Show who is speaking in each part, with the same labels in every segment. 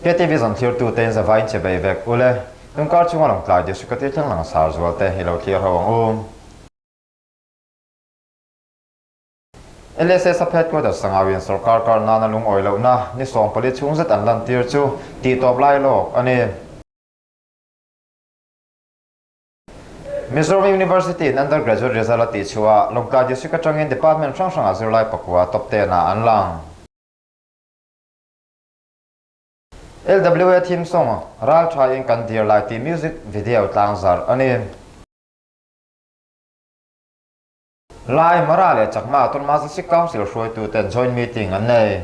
Speaker 1: KTV zan thlirtu te in zavai in che bei vek ule. Tungkar chunga Lawngtlai District a tir thleng langsar zual te i lo thlir ho ang u. LSS headquarters Sangauin sorkar kar nana lungawi lohna ni 14 chhung zet an lantir chu tih tawp lai lawk a ni. Mizoram University in undergraduate result a tih chhuah Lawngtlai District atangin department hrang hrangah zirlai pakua top 10 ah an lang. LWA theme song Ral Tha In Kan Dir Lai tih music video tlangzarh a ni. Lai, Mara leh Chakma Autonomous District Council hruaituten joint meeting an nei.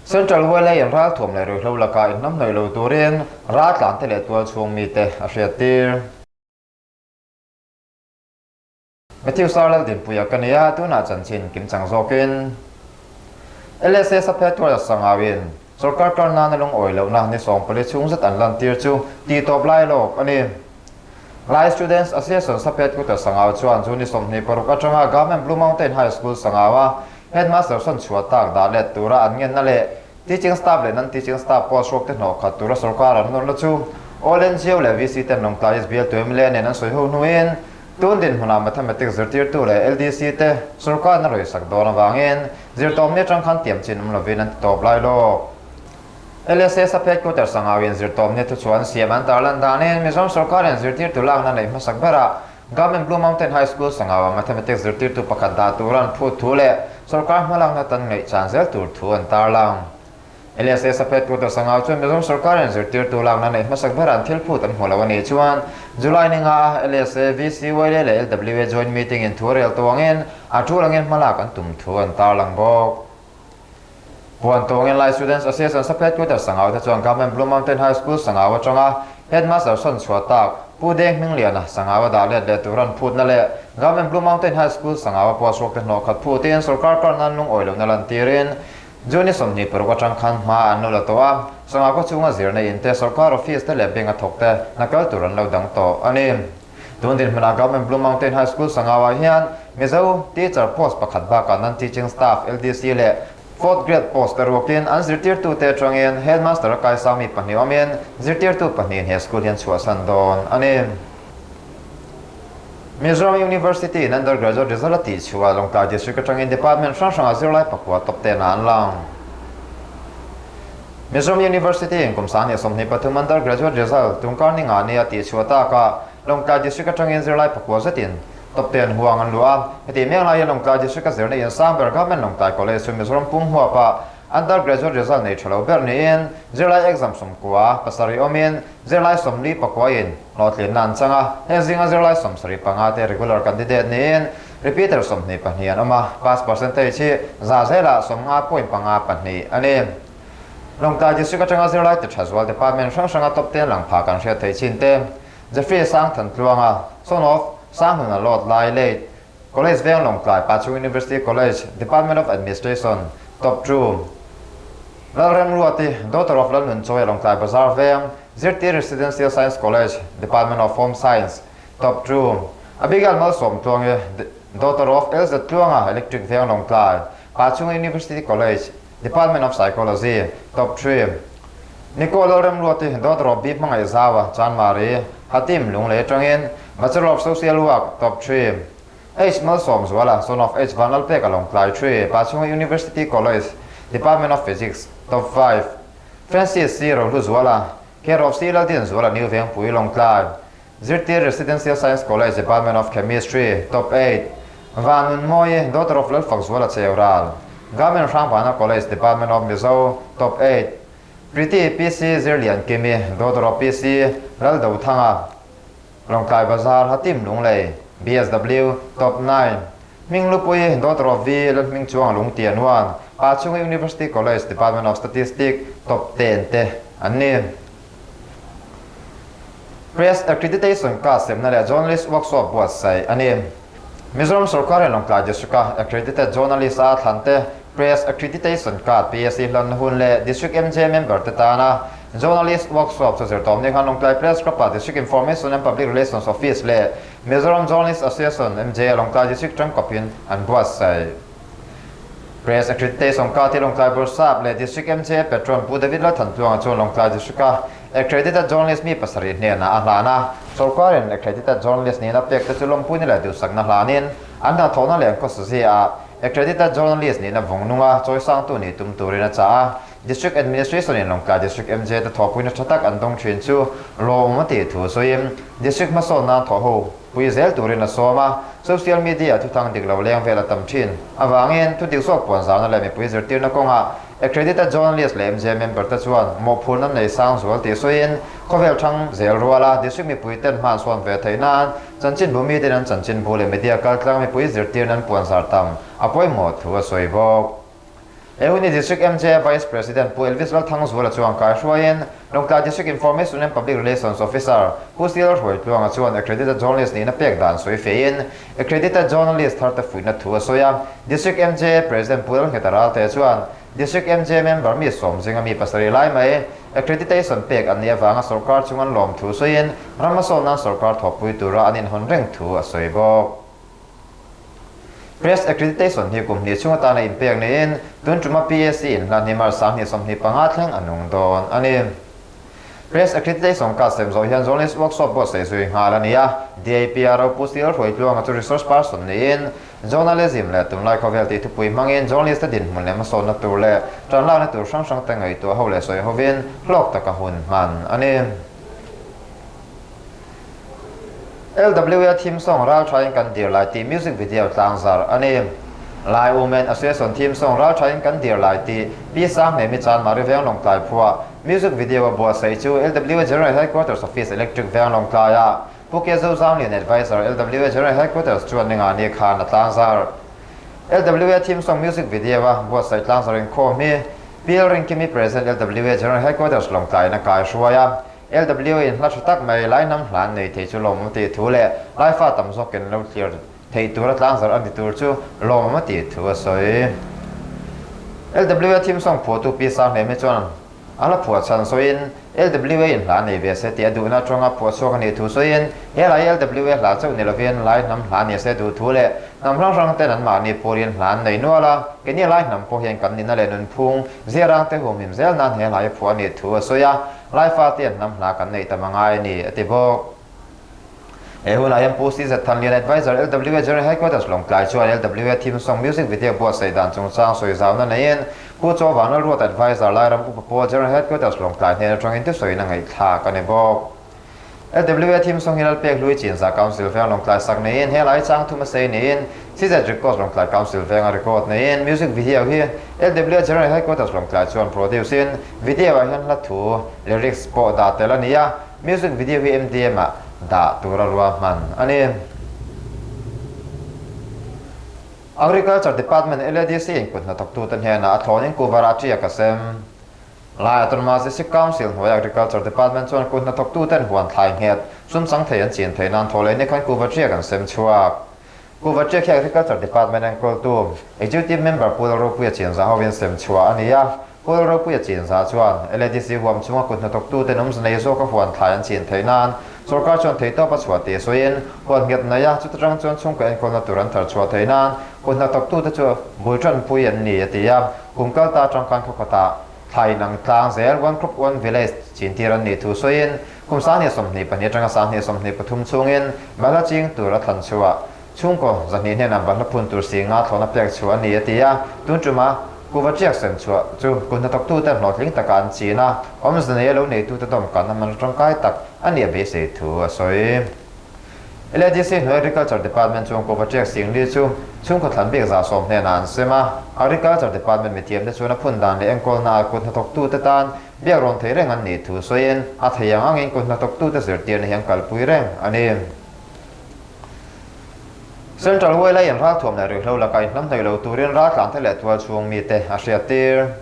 Speaker 1: Central YLA in ralthuam leh ruihhlo lakah inhnamhnawih lo turin raltlante leh tualchhung mite a hriattir. Matthew Sarlal Dinpuia ka nia, tunah chanchin kimchang zawkin LSA Saphet Tual Sangauin sorkar kar nana lungawi lohna ni 14 chhung zet an lantir chu tihtawp lai lawk a ni. Lai Students Association Saphet Kuta Sangau chuan chu ni 26 atanga Government Blue Mountain High School Sangaua Headmaster sawn chhuah tak dah let tura an ngenna leh teaching staff leh non-teaching staff post ruak te hnawh khat tura sorkar an nawrna chu All NGO leh VC ten Lawngtlai bialtu mla nen an sawi ho hnuin tun dinhmunah Mathematics zirtirtu leh LDC te sorkarna rawisak dawn avangin zirtawmni atang khan tiam chin awm lovin an ti tawp lai lawk. LSA Saphet Quarter Sangauin zirtawmni thuchhuah an siam an tarlan danin Mizoram sorkarin zirtirtu lakna neih hmasak berah Government Blue Mountain High School Sangaua Mathematics zirtirtu pakhat dah tura an phut thu leh sorkar hmalakna tan ngaihchan zel tur thu an tarlang. LSA Saphet Quarter Sangau chuan Mizoram sorkarin zirtirtu lakna neih hmasak berah an thil phut an hmu lo a nih chuan July ni nga a LSA, VCYLA leh LWA joint meeting in thu a rel tuangin a tul angin hmalak an tum thu an tarlang bawk. Puan tawngin Lai Students Association Saphet Quarter Sangau te chuan Government Blue Mountain High School Sangau atanga Headmaster sawn chhuah tak Pu Deng Hmingliana Sangau a dah let leh tur an phutna leh Government Blue Mountain High School Sangau a post ruak te hnawh khat phutin sorkar kar nan lungawi lohna lantirin June 26 atang khan hma an lo la tawh a, Sangau khaw chhunga zirna in te, sorkar office te leh bank a thawk te hna kal tur an lo dang tawh a ni. Tun dinhmunah Government Blue Mountain High School Sangau-ah hian Mizo teacher post pakhat bakah non-teaching staff LDC leh fourth grade post te ruakin an zirtirtute atangin headmaster a kaisang mi pahnih awmin zirtirtu pahnihin he school hian chhuahsan dawn a ni. Mizoram University in undergraduate result a tih chhuah Lawngtlai District atangin department hrang hrangah zirlai pakua top ten ah an lang. Mizoram University in kum 2023 undergraduate result tungkar ni nga ni a tih chhuah takah Lawngtlai District atangin zirlai pakua zetin top 10 huang an luh a. Heti mek lai hian Lawngtlai District a zirna in sang ber Government Lawngtlai College chu Mizoram pum huapa undergraduate result nei tha lo ber niin zirlai exam 97 awmin zirlai 44 in hlawhtlinna an chang a. Heng zinga zirlai 75 te regular candidate niin repeater 22 an awm a, pass percentage hi za zela 50.52 a ni. Lawngtlai District atanga zirlai ti tha zual department hrang hranga top 10 lang pha kan hriat theih chin te Jeffrey Sang Than Tluanga, son of Sang Hnuna Lord Lai late, College Veng Lawngtlai Pachung University College, Department of Administration, top 2. Lalrem Ruati, daughter of Lalnun Chawi Lawngtlai Bazar Veng, Zirtir Residential Science College, Department of Home Science, top 2. Abigail Malsawm Tluangi, daughter of LZ Tluanga, Electric Veng Lawngtlai, Pachung University College, Department of Psychology, top 3. Nicole Lalrem Ruati, daughter of B Hmangaih Zawa, Chanmari, Hatim Lunglei atangin, Bachelor of Social Work, top 3. H Malsawm Zuala, son of H Vanlalpeka Lawngtlai 3, Pachung University College, Department of Physics, top 5. Francis C Rohlu Zuala, care of C Laldin Zuala New Vengpui Lawngtlai, Zirtir Residential Science College, Department of Chemistry, top 8. Vanun Moi, daughter of Lalfak Zuala Cheural, Government Hrangvana College, Department of Mizo, top 8. Priti PC Zirlian Kimi, daughter of PC Laldo Thanga, Lawngtlai Bazar Hatim Lunglei, BSW, top 9. Ming Lupui, daughter of V Lalhming Chuang Lungtian 1, Pachung University College, Department of Statistics, top 10 te an ni. Press Accreditation card semna leh Journalist Workshop buatsaih a ni. Mizoram sorkarin Lawngtlai District a accredited journalist a thlan te Press Accreditation card PAC hlan hun leh District MJ member te tana Journalist Workshop chu zirtawm ni khan Lawngtlai Press Club ah District Information and Public Relations Office leh Mizoram Journalist Association MJ Lawngtlai District tangkawpin an buatsaih. Press Accreditation Card hi Lawngtlai Bawrhsap leh District MJ Patron Pu David Lalthantluanga chuan Lawngtlai District-a Accredited Journalist mi pasarih hnenah a hlan a. Sorkarin Accredited Journalist nihna pek te chu lawmpuina leh duhsakna hlanin an hnathawhna leh an khawsazia-ah Accredited Journalist nihna vawng nunga chawisangtu nih tum turin a chah a. District Administration in Lawngtlai District MJ te thawhpuina tha tak an dawng thin chu lawmawm a tih thu sawiin District hmasawn nan thawh ho pui zel turin a sawm a, social media thuthang dik lo leng vel a tam thin avangin thu dik zawk puan zarna leh mipui zirtirna kawngah accredited journalist leh MJ member te chuan mawhphurhna nei sang zual tih sawiin khawvel thang zel ruala district mipui ten hman sawn ve theih nan chanchinbu miten an chanchinbu leh media kaltlang mipui zirtirna an puan zar tam a pawimawh thu a sawi bawk. He hun hi District MJ Vice President Pu Elvis Lalthangzuala chuan kaihruaiin Lawngtlai District Information and Public Relations Officer Pu Cyril Hruaitluanga chuan Accredited Journalist nihna pek dan sawi feiin Accredited Journalist tharte fuihna thu a sawi a. District MJ President Pu Lalngheta Ralte chuan District MJ member mi sawm zinga mi pasarih lai mai Accreditation pek an nih avanga sorkar chung an lawm thu sawiin ram hmasawn nan sorkar thawhpui tura an inhawn reng thu a sawi bawk. Press Accreditation hi kum hnih chhung atana inpek niin tun tuma PAC in hlan hi March 2025 thleng a nung dawn a ni. Press Accreditation card sem zawh hian Journalist Workshop buatsaih zui nghal a ni a, DAPR Pu Sil Hruaitluanga chu resource person niin Journalism leh tunlai khawvel tih thupui hmangin journalist te dinhmun leh hmasawnna tur leh tanlakna tur hrang hrang te ngaihtuah ho leh sawi hovin hlawk taka hun hman a ni. LWA theme song Ral Thain Kan Dir Lai tih music video tlangzar a ni. Lai Women Association theme song Ral Thain Kan Dir Lai tih Pi Sanghnemi Chanmari Veng Lawngtlai phuah music video a buatsaih chu LWA General Headquarters Office Electric Veng Lawngtlaiah Pu Kezo Zanglian Advisor LWA General Headquarters chuan ningani khan a tlangzar. LWA theme song music video a buatsaih tlangzar inkhawm hi Pi Lalrinkimi President LWA General Headquarters Lawngtlaiin a kaihruai a. LW in hla tha tak mai lai hnam hla an nei thei chu lawmawm tih thu leh Laifa tam zawkin lo thlir theih tura tlangzarh a ni tur chu lawmawm a tih thu a sawi. LWA theme song phuahtu Pi Sanghlemi chuan a hla phuah chhan sawiin LWA in hla nei ve se tih a duhna atanga phuah chhuak a nih thu sawiin he lai LWA hla chauh ni lovin lai hnam hla ni se duh thu leh hnam hrang hrang ten anmahni purin hla an nei nual a, keini lai hnam pawh hian kan nihna leh nunphung ziarang te humhim zel nan he hla hi phuah a nih thu a sawi a. Laifa te an hnam hla kan neih tam a ngai a ni, a ti bawk. He hunah hian Pu CZ Thanlian Adviser LWA General Headquarters Lawngtlai chuan LWA Theme Song Music Video buatsaih dan chungchang sawi zauna neiin Pu Chaw Vanlalruat Adviser Lairam Upa Pawl General Headquarters Lawngtlai hnen atangin thusawiin a ngaihthlak a ni bawk. LWA Theme Song hi Lalpek Hlui Chinzah Council Veng Lawngtlai sak neiin he lai chang thum a sei niin CZ Records Lawngtlai Council venga record neiin music video hi LWA General Headquarters Lawngtlai chuan produce in video ah hian hla thu lyrics pawh dah tel a ni a, music video hi MDM ah dah tura ruahman a ni. Agriculture Department LADC in kut hnathawktute hnenah a thlawnin kuvarah ṭiak a sem. Lai Autonomous District Council hnuaia Agriculture Department chuan kut hnathawktuten huan thlai nghet sum chang thei an chin theih nan thaw leh ni khan kuva ṭiak an sem chhuak. Kuva ṭiak hi Agriculture Department enkawltu Executive Member Pu Lalropuia Chinzah hovin sem chhuah a ni a. Pu Lalropuia Chinzah chuan LADC huam chhunga kut hnathawktuten awmze nei zawka huan thlai an chin theih nan sorkar chuan theihtawp a chhuah tih sawiin huan nghet nei a, chuta tang chuan chhungkaw enkawlna tur an thar chhuah theih nan kut hnathawktute chu bul tanpui an ni a ti a. Kum kal ta atang khan khawkhatah thlai inang tlang zel One Crop One Village chintir an nih thu sawiin kum 2022 atanga 2023 chhungin balhla ching tur a thlan chhuah chhungkaw zahnih hnenah balhla phun tur si nga thlawhna pek chhuah a ni a ti a, tun tuma kuhva ṭiak sem chhuah chu kut hnathawktute hlawhtling taka an chin a, awmze nei a lo neitute dawmkan a man tangkai tak a nih a beisei thu a sawi. LADC hnuai Agriculture Department chuan kuhva ṭiak singli chu chhungkaw thlan bik 110 hnenah an sem a, Agriculture Department mithiamte chuan a phun dan leh enkawlnaah kut hnathawktute tan biak rawn thei reng an nih thu sawiin a thei ang angin kut hnathawktute zirtirna hi an kalpui reng a ni. Central Whale a inralthuam leh ruihhlo lakah inhnamhnawih lo turin raltlante leh tualchhung mite a hriattir.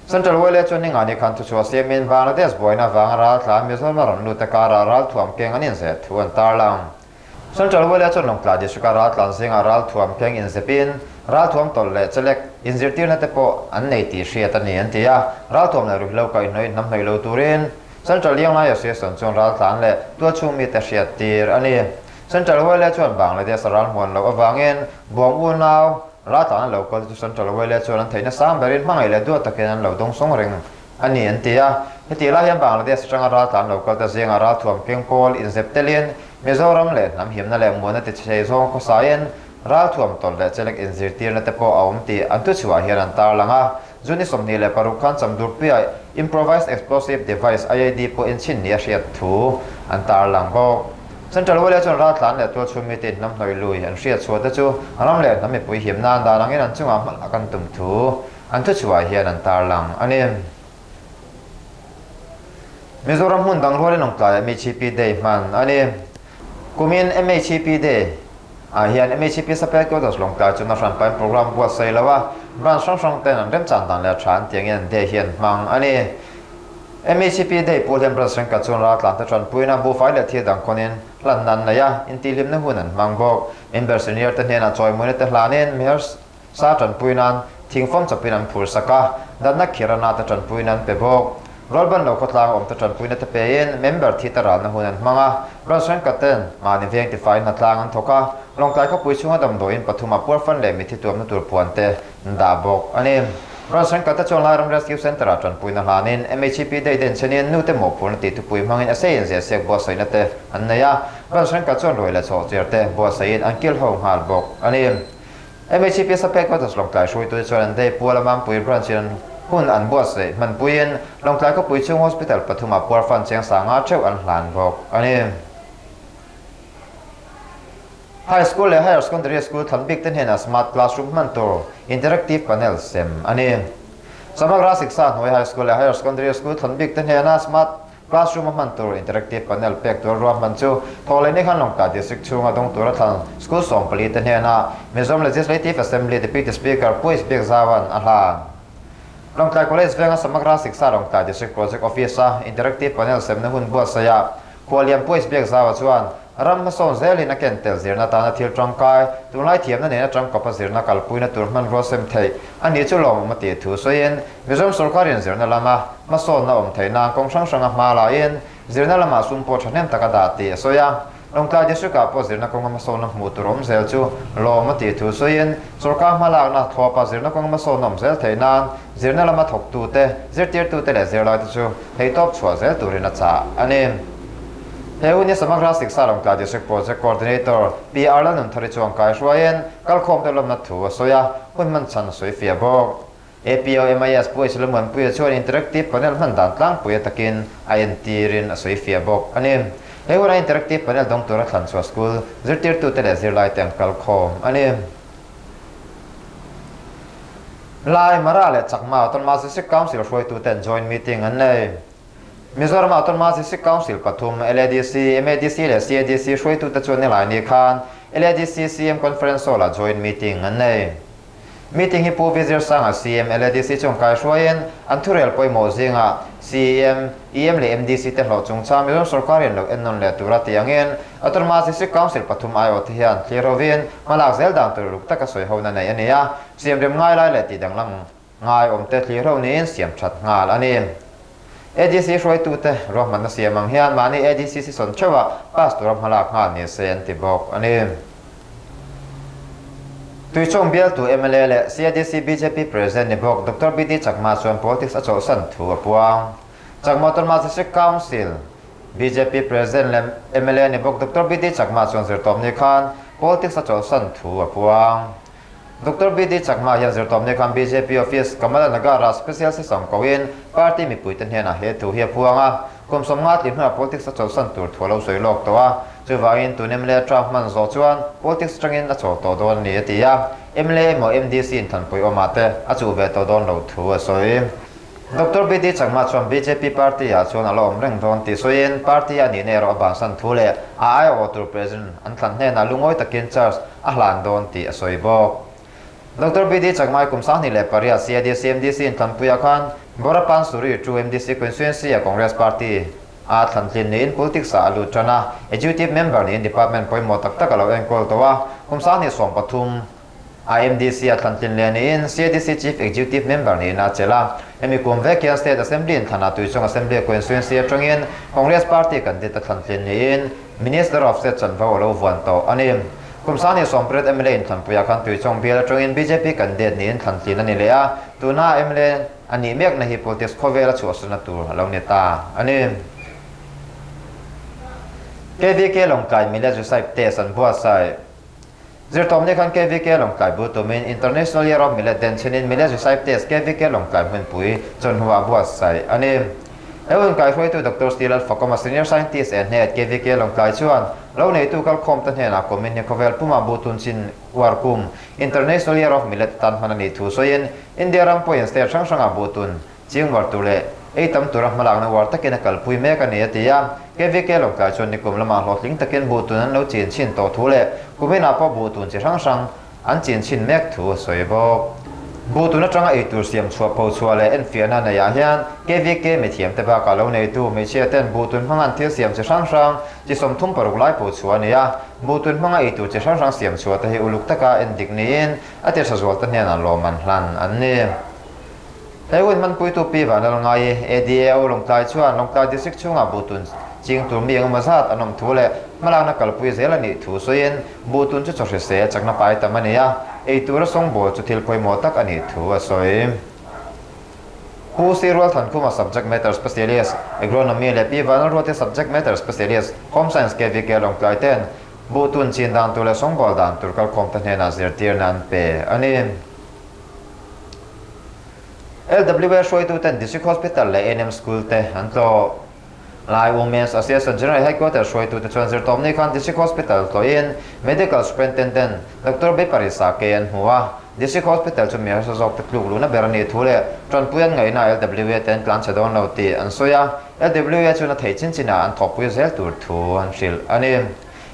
Speaker 1: Central Whale chuan ningani khan thuchhuah siamin Bangladesh buaina avanga raltlan Mizoram a rawn lut te karah ralthuam keng an inzeh thu an tarlang. Central Whale chuan Lawngtlai District-a raltlan zingah ralthuam keng inzepin ralthuam tawlh leh chelek inzirtirna te pawh an nei tih hriat a ni an ti a, ralthuam leh ruihhlo kaihhnawih hnamhnawih lo turin Central Lianglai Association chuan raltlan leh tualchhung mite hriattir a ni. Central Whale chuan Bangladesh a ral hmuan loh avangin Buang unau. Raltlan an lo kal te chu Central Wele chuan an theihna sang berin hmangaih leh duat takin an lo dawngsawng reng a ni an ti a. Hetih lai hian Bangladesh atanga raltlan lo kal te zingah ralthuam keng pawl inzep telin Mizoram leh hnam himna leh muanna ti chhe zawng khawsaiin ralthuam tawlh leh chelek inzirtirna te pawh a awm tih an thuchhuah hian an tarlang a. June 26 khan Chamdurpuia Improvised Explosive Device, IED, pawh inchhin ni a hriat thu an tarlang bawk. Central Wale chuan raltlan leh tualchhung mite inhnamhnawih lui an hriat chhuah te chu ram leh hnam mipui him nan dan angin an chungah hmalh a kan tum thu an thuchhuah hian an tarlang a ni. Mizoram hmun dang rualin Lawngtlaiah MHEP Day hman a ni. Kumin MHEP Day ah hian MHEP Sapel Quarters Lawngtlai chu Nahran Pain Programme buatsaih lo a, branch hrang hrang ten an remchan dan leh a tha an tih angin an day hi an hmang a ni. MHEP Day pawh hian branch hrangkhat chuan raltlan te tanpuina buhfai leh thil dang khawnin hlanna an nei a, intihhlimna hun an hmang bawk. Member senior te hnenah chawimawina te hlanin mi harsa tanpui nan thingfawm chawpin an phur sak a, natna khirh a nate tanpuina an pe bawk. Rualban lo khawtlang awm te tanpuina te pein member thi te ralna hun an hmang a, branch hrangkhat ten mahni veng tifai hnatlang an thawk a, Lawngtlai khawpui chhunga damdawiin pathuma puarfan leh mithi tuamna tur puan te an dah bawk a ni. Branch hrangkhat te chuan Lairam Rescue Centre-ah tanpuina hlanin MHEP day den chenin nute mawhphurna tih thupui hmangin a sei inziahsiak buatsaihna te an nei a, branch hrangkhat chuan ruai leh chawhchiar te buatsaihin an kilho nghal bawk a ni. MHEP Sapek Quarters Lawngtlai hruaitute chuan an day puala Mampui Branch-in an hun an buatsaih hmanpuiin Lawngtlai khawpui chhung Hospital pathumah puarfan cheng sanga theuh an hlan bawk a ni. High School leh Higher Secondary School thlan bik te hnenah Smart Classroom hman tur Interactive Panel sem a ni. Samagra Siksa hnuai High School leh Higher Secondary School thlan bik te hnena Smart Classroom a hman tur Interactive Panel pek tur ruahman chu Thawhlehni khan Lawngtlai District chhunga dawng tura thlan School 14 te hnenah Mizoram Legislative Assembly Deputy Speaker Pu Isbiak Zauan a hlan. Lawngtlai College venga Samagra Siksa Lawngtlai District Project Office-a Interactive Panel semna hun buatsaihah Khuallian Pu Isbiak Zaua chuan Ram hmasawn zelin a ken tel zirna tana thil tangkai, tunlai thiamna nena tangkawpa zirna kalpuina tur hmanrua sem theih a nih chu lawmawm a tih thu sawiin, Mizoram sorkarin zirna lama hmasawnna awm theih nan kawng hrang hranga hma laiin zirna lamah sum pawh thahnem tak a dah tih a sawi a. Lawngtlai District-ah pawh zirna kawnga hmasawnna hmuh tur awm zel chu lawm a tih thu sawiin, sorkar hmalakna thlawpa zirna kawnga hmasawnna awm zel theih nan zirna lama thawktute, zirtirtute leh zirlaite chu theihtawp chhuah zel turin a chah a ni. He hun hi Samagra Siksa Lawngtlai District Project Coordinator Pi Arla Nunthari chuan kaihruaiin kalkhawmte lawmna thu a sawi a, hun hman chhan a sawi fiah bawk. APO MIS Pu Islammuanpuia chuan Interactive Panel hman dan tlangpui a takin a entirin a sawi fiah bawk a ni. He huna Interactive Panel dawng tura thlan chhuah school zirtirtute leh zirlaite an kalkhawm a ni. Lai, Mara leh Chakma Autonomous District Council hruaituten joint meeting an nei. Mizoram Autonomous District Council pathum, LADC, MADC leh CADC hruaitute chuan nilai ni khan LADC CM Conference Hall-ah joint meeting an nei. Meeting hi Pu Vizir Sanga CM, LADC chuan kaihruaiin an thurel pawimawh zingah CEM, EM leh MDC te hlawh chungchang Mizoram sorkarin lo ennawn leh tura tih angin Autonomous District Council pathum aiawh te hian thlir hovin hmalak zel dan tur uluk taka sawihona neih a ni a, siamrem ngai lai leh tihdanglam Ngai awmte thlir ho niin siam that nghal a ni. ADC hruaitute ruahmanna siam ang hian mahni ADC season theuhah pass tura hmalak nghal ni se an ti bawk a ni. Tuichawng bialtu mla leh CADC bjp President ni bawk Doctor BD Chakma chuan politics a chawlhsan thu a puang. Chakma Autonomous District Council bjp President leh mla ni bawk Doctor BD Chakma chuan zirtawpni khan politics a chawlhsan thu a puang. Doctor BD Chakma hian zirtawpni khan bjp office Kamala Nagar-ah special session koin party mipuite hnenah he thu hi a puang a, kum 50 tih hnuah politics a chawlhsan tur thu a lo sawi lawk tawh a, chuvangin tun mla term hman zawh chuan politics atangin a chawl tawh dawn a ni a ti a, mla emaw MDC inthanpui awmah te a chuh ve tawh dawn loh thu a sawi. Doctor BD Chakma chuan bjp party-ah chuan a la awm reng dawn tih sawiin party a nihna erawh a bansan thu leh a aiawh tur president an thlan hnenah lungawi takin charge a hlan dawn tih a sawi bawk. Doctor BD Chakma kum 28 CADC MDC inthlanpuiah khan Borapan Suri tu MDC constituency-a Congress party a thlantlin niin politics-ah a lut tan a, executive member niin department pawimawh tak tak a lo enkawl tawh a, kum 23 IMDC a thlantlin leh niin CADC Chief Executive Member niin a chelh a. Hemi kum vek hian State Assembly in thlanah Tuichawng Assembly Constituency atangin Congress Party candidate a thlantlin niin Minister of State chanvo a lo vuan tawh a ni. Kum sangni 18 mla inthlanpuiah khan Tuichawng bial atangin bjp candidate niin thlantlin a ni leh a, tuna mla a nih mekna hi politics khawvela chhuahsana tur a lo ni ta a ni. KVK Lawngtlai Millet Recype Test an buatsaih. Zirtawmni khan KVK Lawngtlai bul tumin International Year of Millet den chhinin Millet Recype Test KVK Lawngtlai hmunpui chawhnuah buatsaih a ni. He hun kaihruaitu Doctor Steel Alfakawma Senior Scientist e hnet KVK Lawngtlai chuan lo neitu kalkhawmte hnenah kumin hi khawvel puma bu tun chin uar kum International Year of Millet atan hman a nih thu sawiin India ram pawhin state hrang hrangah bu tun Ching uar tur leh ei tam tura hmalakna uar takin a kalpui mek a ni a ti a. KVK Lawngtlai chuan nikum lamah hlawhtling takin buh tun an lo chin chhin tawh thu leh kuminah pawh buh tun chi hrang hrang an chin chhin mek thu a sawi bawk. Buh tun atanga ei tur siam chhuah pho chhuah leh enfiahna neihah hian KVK mithiamte bakah lo neitu hmeichhia ten buh tun hmanga an thil siam chi hrang hrang chi 36 lai pho chhuah a ni a. Buh tun hmanga ei tur chi hrang hrang siam chhuah te hi uluk taka endik niin a tirhsa zualte hnenah lawmman hlan an ni. He hun hmanpuitu Pi Vanlalngai, ADAO Lawngtlai chuan Lawngtlai District chhungah buhtun ching tur mi engemaw zat an awm thu leh hmalakna kalpui zel a nih thu sawiin buhtun chu chawhrisel chakna pai tam a ni a, ei tura sawngbawl chu thil pawimawh tak a nih thu a sawi. Pu C. Rualthankhuma Subject Matter Specialist, Agronomy leh Pi Vanlalruati Subject Matter Specialist, Home Science KVK Lawngtlai ten buhtun chin dan tur leh sawngbawl dan tur kalkhawmte hnenah zirtirna an pe a ni. LWA hruaituten District Hospital leh ANM School te an tlawh. Lai Women's Association General Headquarters hruaitute chuan zirtawpni khan District Hospital tlawhin Medical Superintendent Doctor Bipari Sake an hmu a. District Hospital chu mi harsa zawkte tluk luhna ber a nih thu leh tanpui an ngaihna LWA te an tlan chhe dawn lo tih an sawi a. LWA chuan a theih chin chinah an thawkpui zel tur thu an hrilh a ni.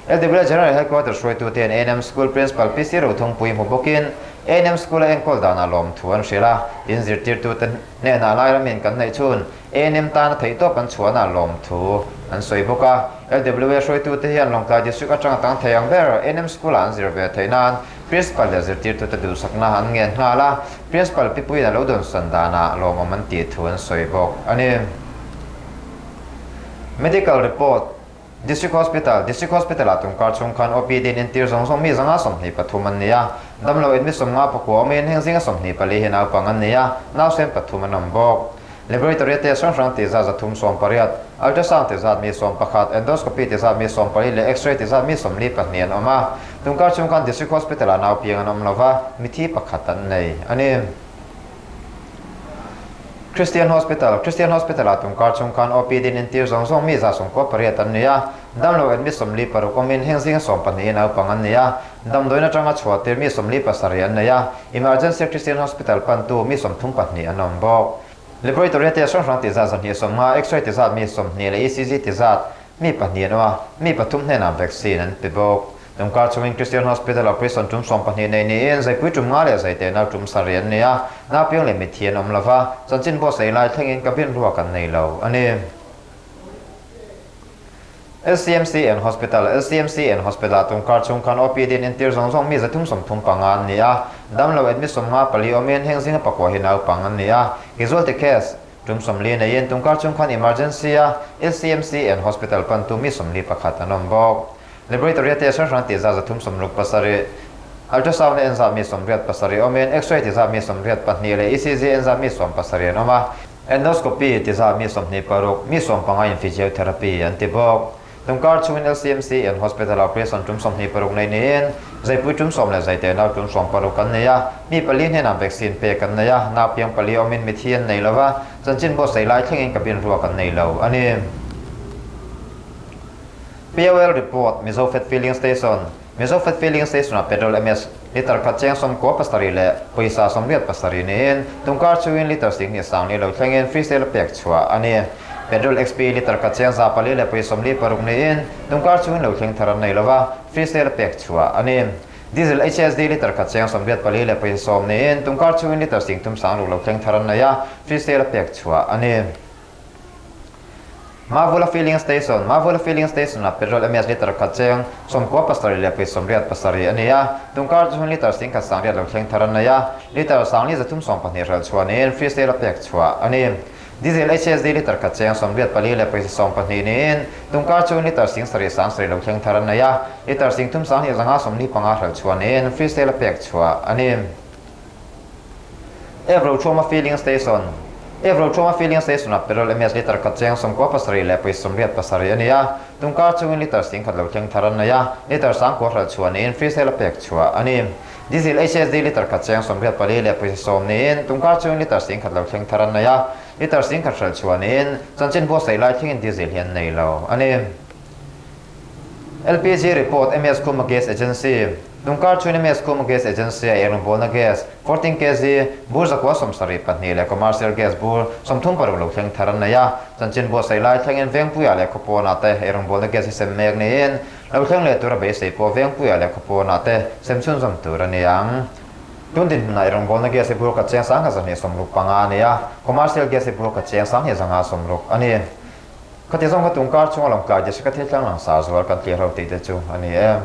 Speaker 1: LW General Headquarters hruaitute ANM School Principal PC Rothungpui hmu bawkin ANM School a enkawl danah lawmthu an hrilh a, in zirtirtute hnenah Lairamin kan neih chhun ANM tana theihtawp an chhuahna lawmthu an sawi bawk a. LWA hruaitute hian Lawngtlai District atanga tang thei ang ber ANM School-ah an zir ve theih nan Principal leh zirtirtute duhsakna an ngen nghal a, Principal Pipuiin a lo dawnsan danah lawmawm an tih thu an sawi bawk a ni. Medical Report. District Hospital, District Hospital-ah tumkar chhung khan OPD in entir zawng zawng mi zanga 23 an ni a, damlo admit 59 awmin heng zinga 24 hi naupang an ni a, nausen pathum an awm bawk. Laboratory test hrang hrang tih zat 318, ultrasound tih zat mi 11, endoscopy tih zat mi 14 leh x-ray tih zat mi 42 an awm a. Tumkar chhung khan District Hospital-ah naupiang an awm lova, mithi pakhat an nei a ni. Christian Hospital, Christian Hospital-ah tumkar chhung khan OPD in entir zawng zawng mi 98 an ni a, damlo admit 46 awmin heng zinga 12 naupang an ni a, damdawiin atanga chhuah tir mi 47 an nei a, Emergency Christian Hospital pantu mi 32 an awm bawk. Laboratory test hrang hrang ti zat 250, X-ray ti zat mi 20 leh ECG ti zat mi pahnih an awm a, mi pathum hnenah vaccine an pe bawk. Tumkar chungin Christian Hospital-ah prison tum 12 nei niin zaipui tum nga leh zaite nau tum sarih an nei a, naupiang leh mitthi an awm lova, chanchin buatsaih lai thlengin cabin ruak an nei lo a ni. LCMC and Hospital, LCMC and Hospital-ah tumkar chung khan OPD in entir zawng zawng mi 335 an ni a, damlo admit 54 awmin heng zinga pakua hi naupang an ni a, casualty case tum 40 neiin tumkar chung khan emergency-a LCMC and Hospital pantu mi 41 an awm bawk. Laboratory test hrang hrang tih zat 367, ultrasound en zat mi 87 awmin X-ray ti zat mi 82 leh ECG en zat mi 17 an awm a. Endoscopy ti zat mi 26, mi 15 in physiotherapy an ti bawk. Tumkar chhungin LCMC en Hospital operation tum 26 nei niin zaipui tum 10 leh zaite nau tum 16 an nei a, mi pali hnenah vaccine pek an nei a, naupiang pali awmin mithi an nei lova, chanchin buatsaih lai thlengin cabin ruak an nei lo a ni. POL Report, Mizo Fat Filling Station, Mizo Fat Filling Station-ah petrol MS litre khat cheng 97 leh pawisa 87 niin tumkar chhungin litre 10,000 sang ni lo thlengin free sale a pek chhuah a ni. Petrol XP litre khat cheng 400 leh pawisa 46 niin tumkar chhungin lo thleng thar an nei lova, free sale a pek chhuah a ni. Diesel HSD litre khat cheng 84 leh pawisa 10 niin tumkar chhungin litre 3,000 sang ruk lo thleng thar an nei a, free sale a pek chhuah a ni. Mavula Filling Station, Mavula Filling Station-ah petrol MS litre khat cheng 97 leh pawisa 87 a ni a, tungkar chu hun litre 10,100 lo thleng thar an nei a, litre 1,312 hralh chhuah niin free sale a pek chhuah a ni. Diesel HSD litre khat cheng 84 leh pawisa 12 niin tungkar chu litre 7 7 lo thleng thar an nei a, litre 3 2 5 45 hralh chhuah niin free sale a pek chhuah a ni. Evro Thuama Filling Station Evro Thuama Filling Station ah petrol MS litre khat cheng 97 leh pawisa 87 a ni a, tungkar chungin litre 10,000 lo thleng thar an nei a, litre 9,000 hralh chhuah niin free sale a pek chhuah a ni. Diesel HSD litre khat cheng 84 leh pawisa 10 niin tungkar chungin litre 10,000 lo thleng thar an nei a, litre 10,000 hralh chhuah niin chanchin buatsaih lai thlengin diesel hi an nei lo a ni. LPG Report MS Khuma Gas Agency Tungkar chhun MS Khuma Gas Agency a eirawngbawl-na gas 14 kg bur 172 leh commercial gas bur 36 lo thleng thar an nei a. Chanchin buatsaih lai thlengin Vengpuia leh Khawpawnah te eirawngbawl-na gas hi sem mek niin lo thleng leh tura beisei pawh Vengpuia leh Khawpawnah te sem chhunzawm tur a ni ang. Tun dinhmunah eirawngbawl-na gas hi bur khat cheng 1165 a ni a, commercial gas hi bur khat cheng 1260 a ni. Khati zawng kha tungkar chunga Lawngtlai District-a thil tlang langsar zual kan tlir ho tih te chu a ni e.